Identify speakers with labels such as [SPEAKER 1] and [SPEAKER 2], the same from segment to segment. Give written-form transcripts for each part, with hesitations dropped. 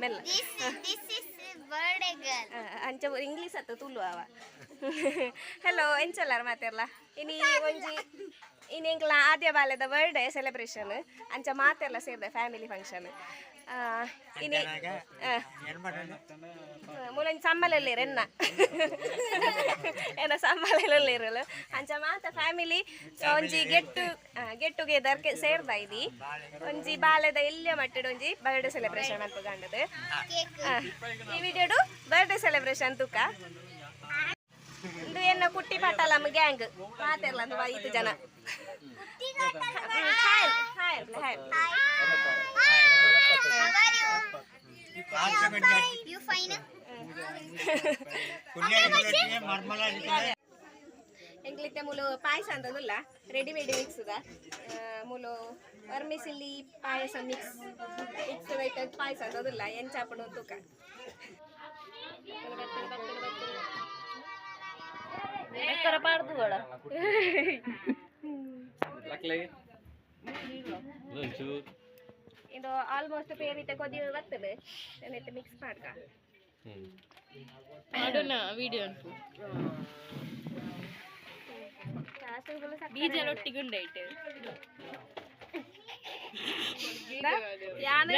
[SPEAKER 1] ಮೆಲ್ಲ.
[SPEAKER 2] This is birthday girl.
[SPEAKER 1] ಅಂಚ English ಅತ್ತ, ತುಳು ಅವ. ಹಲೋ, ಎಂಚಲ್ಲಾರ ಮಾತೆರ್ಲ? ಇನಿ ಒಂಜಿ ಇನಿ ಎಂಕ್ಲ ಆದ್ಯ ಬಾಲೆದ ಬರ್ಡೇ ಸೆಲೆಬ್ರೇಷನ್. ಅಂಚ ಮಾತೆರ್ಲ ಸೇರ್ದೆ ಫ್ಯಾಮಿಲಿ ಫಂಕ್ಷನ್ ಇನಿ. ಮೂಲೊಂಜಿ ಸಮ್ಮಲೆಲ್ಲೇರು, ಎನ್ನ ಎನ್ನ ಸಮ್ಮಲೆಲ್ಲೇರಲ್ಲ. ಅಂಚ ಮಾತ ಫ್ಯಾಮಿಲಿ ಒಂಜಿ ಗೆಟ್ ಗೆಟ್ ಟುಗೆದರ್ ಸೇರ್ದ ಇದಿ. ಒಂಜಿ ಬಾಲೆದ ಎಲ್ಯ ಮಟ್ಟಡ್ ಒಂಜಿ ಬರ್ಡೇ ಸೆಲೆಬ್ರೇಷನ್ ಮಲ್ಪುಗಂಡದು.
[SPEAKER 2] ಕೇಕ್.
[SPEAKER 1] ಈ ವಿಡಿಯೋಡು ಬರ್ಡೇ ಸೆಲೆಬ್ರೇಷನ್ ತುಕ. ಇಂದು ಎನ್ನ ಕುಟ್ಟಿ ಪಟಾಲಮ್ಮ ಗ್ಯಾಂಗ್ ಮಾತೆರ್ಲ ಐದು ಜನ. Hi hi hi.
[SPEAKER 2] How are you? You fine?
[SPEAKER 1] ಎಂಕ್ಲಿತ್ತೆ ಮೂಲು ಪಾಯಸ ಅಂತದಿಲ್ಲ, ರೆಡಿಮೇಡ್ ಮಿಕ್ಸ್ the. ಮೂಲು ವರ್ಮಿಸಿಲ್ಲಿ ಪಾಯಸ ಮಿಕ್ಸ್ ಮಿಕ್ಸ್ ಐತೆ. ಪಾಯಸ ಅಂತದಿಲ್ಲ, ಎಂಚಾಪುಡು ತೂಕ. ಬತ್ತುಡು ಬತ್ತುಡು.
[SPEAKER 3] ಎಕ್ಕರ ಪಾಡ್ದು ಗೋಡ.
[SPEAKER 4] ಲಕ್ಲೆ ಒಂಚೂರು.
[SPEAKER 1] ಇದು ಆಲ್ಮೋಸ್ಟ್ ಪೇರಿತೆ ಕೊದಿ ಬರ್ತದೆ, ಏನೈತೆ ಮಿಕ್ಸ್ ಮಾಡ್ಕ.
[SPEAKER 3] ಮಾಡೋಣ, ವಿಡಿಯೋ ಉಂಟು. ಬೀಜ ಒಟ್ಟಿಗೆ ಉಂಡೈತೆ.
[SPEAKER 1] ಯಾನ್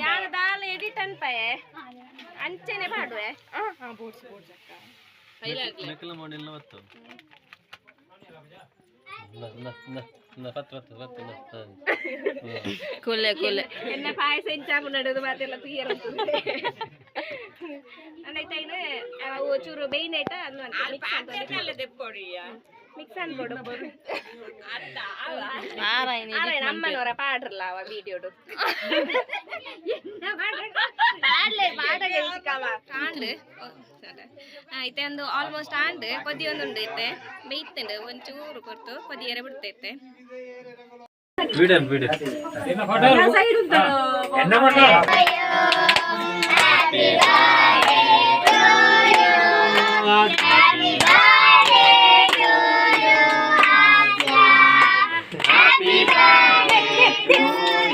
[SPEAKER 1] ಯಾನ್ ದಾಲ ಎಡಿಟ್ ಅನ್ಪಯೆ, ಅಂಚೆನೆ ಪಾಡುವೆ.
[SPEAKER 4] ಮೆಕ್ಕಲ ಮಾಡಿಲ್ಲ ಬತ್ತು. ನ ನ ನ ಪತ್ತು ಪತ್ತು ಪತ್ತು ನ.
[SPEAKER 3] ಕುಲೆ ಕುಲೆ.
[SPEAKER 1] ಎನ್ನ ಪಾಯಸ ಎಂಚಾಪು ನಡುದು ಮಾತೆಲ್ಲ ತುಯ್ಯರ ಅಂದೈತೆ. ಅವು ಚೂರು ಬೇಯ್ನೇಟ ಅನ್ನು ಮಿಕ್ಸ್ ಮಿಕ್ಸ್ ಅನ್ಬೋಡು. ಆರಾಯಣ ಅಮ್ಮನವರ ಪಾಡ್ರಲ್ಲ ಅವ ವಿಡಿಯೋಡು. ಪಾಡ್ಲೆ ಪಾಡಗೆ. ಕಾಂಡ್ ಇತ್ತೆ ಒಂದು ಆಲ್ಮೋಸ್ಟ್ ಆಂಡ್ ಕೊದಿ ಒಂದುಂಡು. ಇತ್ತೆ ಬೇಯ್ತುಂಡು. ಒಂಚೂರು ಕೊರ್ತು ಕೊದಿಯರೆ ಬಿಡ್ತೈತೆ.
[SPEAKER 4] Video video.
[SPEAKER 1] Side ಉಂಟು.
[SPEAKER 2] Happy birthday to you. Happy birthday to you, Adya. Happy birthday to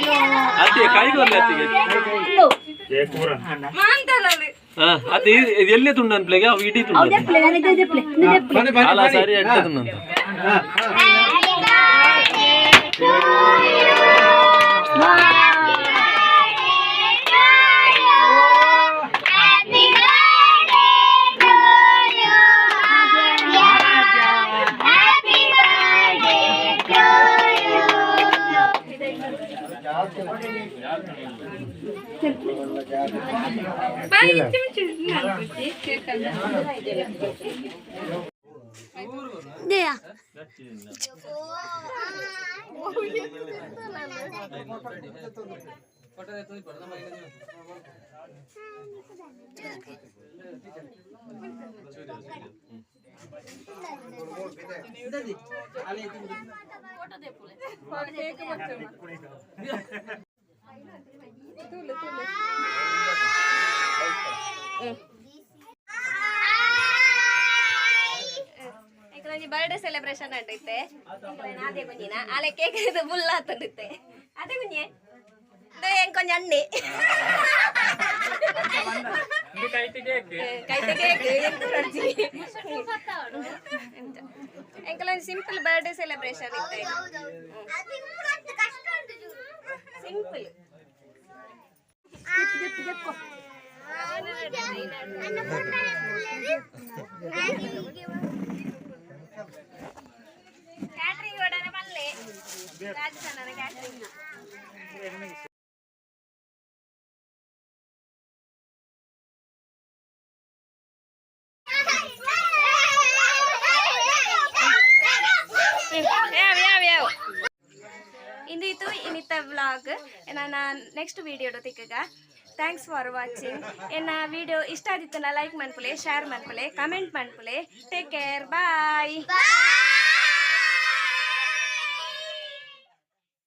[SPEAKER 2] you.
[SPEAKER 4] ಅತ್ತೆ ಕೈಗೆ ಅತ್ತಿಗೆ.
[SPEAKER 1] ಮಾಂತಲಲ್ಲಿ.
[SPEAKER 4] ಹಾ ಅತ್ತೆ, ಇದು ಎಲ್ಲೇ ತುಂಡು ಅನ್ಪ್ಲೆಗೆ ಅವು ಇಡೀ ತುಂಡು ಅಲ್ಲ, ಸರಿ ಅಡ್ಡ ತುಂಡು ಅಂತ.
[SPEAKER 2] Happy birthday to you. Happy birthday to you. Happy birthday to you, Adya. Happy birthday to you.
[SPEAKER 1] ತೂಲು ತೂಲು. ಎಂಕಲೊಂಜಿ ಬರ್ಡೇ ಸೆಲೆಬ್ರೇಷನ್ ಅಂಟೈತೆ. ಅದೇ ಕುಂಜಿನ ಆಲೆ ಕೇಕ್ ಇದು ಬುಲ್ಲ ಆತಂಡಿತ್ತೆ. ಅದೇ ಕುಂಜೆ ಎಂಕೊಂಜಿ ಅಣ್ಣೆ ಕೈತೆ ಕೇಕ್. ಎಂಕಲೊಂಜಿ ಸಿಂಪಲ್ ಬರ್ಡೇ ಸೆಲೆಬ್ರೇಷನ್ ಇತ್ತೆ.
[SPEAKER 2] ಅದು ಕಷ್ಟ ಉಂಟು ಚೂರು.
[SPEAKER 1] ಸಿಂಪಲ್.
[SPEAKER 2] ನನ್ನ ಫೋಟೋ ಹಾಗೆ ಹೀಗೆ.
[SPEAKER 1] ಕ್ಯಾಟ್ರಿಂಗ್ ಒಡನೆ ಪಲ್ಲೆ ರಾಜಸ್ಥಾನದ ಕ್ಯಾಟ್ರಿಂಗ್. ಯಾವ ಯಾವ ಯಾವ. ಇಂದಿತ್ತು ಇನ್ನಿತ್ತ ವ್ಲಾಗ್. ನಾನು ನೆಕ್ಸ್ಟ್ ವಿಡಿಯೋ ತಿಕ್ಕಗ. Thanks for watching. ಎನ್ನ ವಿಡಿಯೋ ಇಷ್ಟ ಆದಿತ್ತನ ಲೈಕ್ ಮನ್ಪುಲೆ, ಶೇರ್ ಮನ್ಪುಲೆ, ಕಮೆಂಟ್ ಮನ್ಪುಲೆ. Take care, bye.
[SPEAKER 2] Bye.